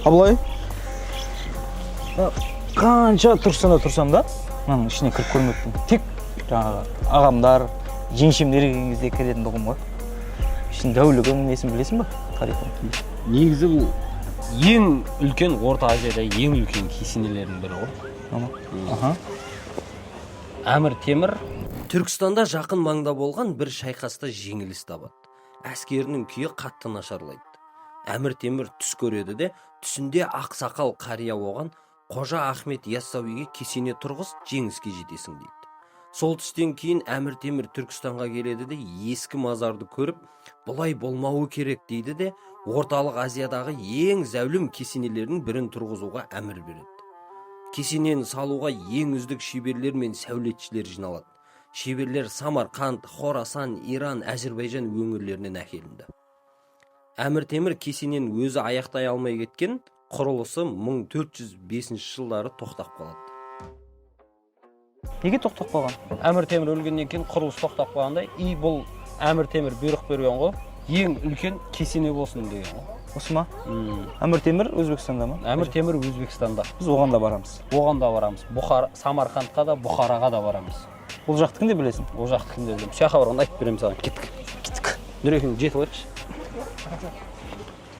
А былай қанша Түркістанда тұрсам да, мынаның ішіне кіріп көрмеппін. Тек жаңағы ағамдар, жеңшемдер келген кезде кіретін тұғым ғой. Ішінің дәулігін, несін білесің ба, тарихын? Негізі бұл ең үлкен, Орта Азияда ең үлкен кесенелердің бірі ғой. Ана. Аха. Әмір Темір Түркістанда жақын маңда болған бір шайқаста жеңіліс табады. Әскерінің күйі қатты нашарлайды. Әмір Темір түс көреді де, түсінде ақсақал қария оған: «Қожа Ахмет Яссауиге кесене тұрғыз, жеңіске жетесің», – дейді. Сол түстен кейін Әмір Темір Түркістанға келеді де, ескі мазарды көріп, «Бұлай болмауы керек» дейді де, Орталық Азиядағы ең зәулім кесенелердің бірін тұрғызуға әмір береді. Кесенені салуға ең үздік шеберлер мен сәулетшілер жиналады. Шеберлер Самарқанд, Хорасан, Иран, Әзірбайжан өңірлерінен әкелінді. Әмір Темір кесенені өзі аяқтай алмай кеткен. Құрылысы 1405 жылдары тоқтап қалады. Неге тоқтап қалған? Әмір Темір өлгеннен кейін құрылыс тоқтап қалғанда, и бұл Әмір Темір бұйрық берген ғой, ең үлкен кесене болсын деген ғой. Осы ма? Әмір Темір Өзбекстанда ма? Әмір Темір Өзбекстанда. Біз оған да барамыз. Оған да барамыз. Бұхар, Самарқандқа да, Бұхараға да барамыз. Бұл жақтікін де білесің. Ол жақтікін де білемін. Сол жаққа барғанда айтып беремін саған. Кеттік, кеттік, Нұрекең, жетіп алайықшы.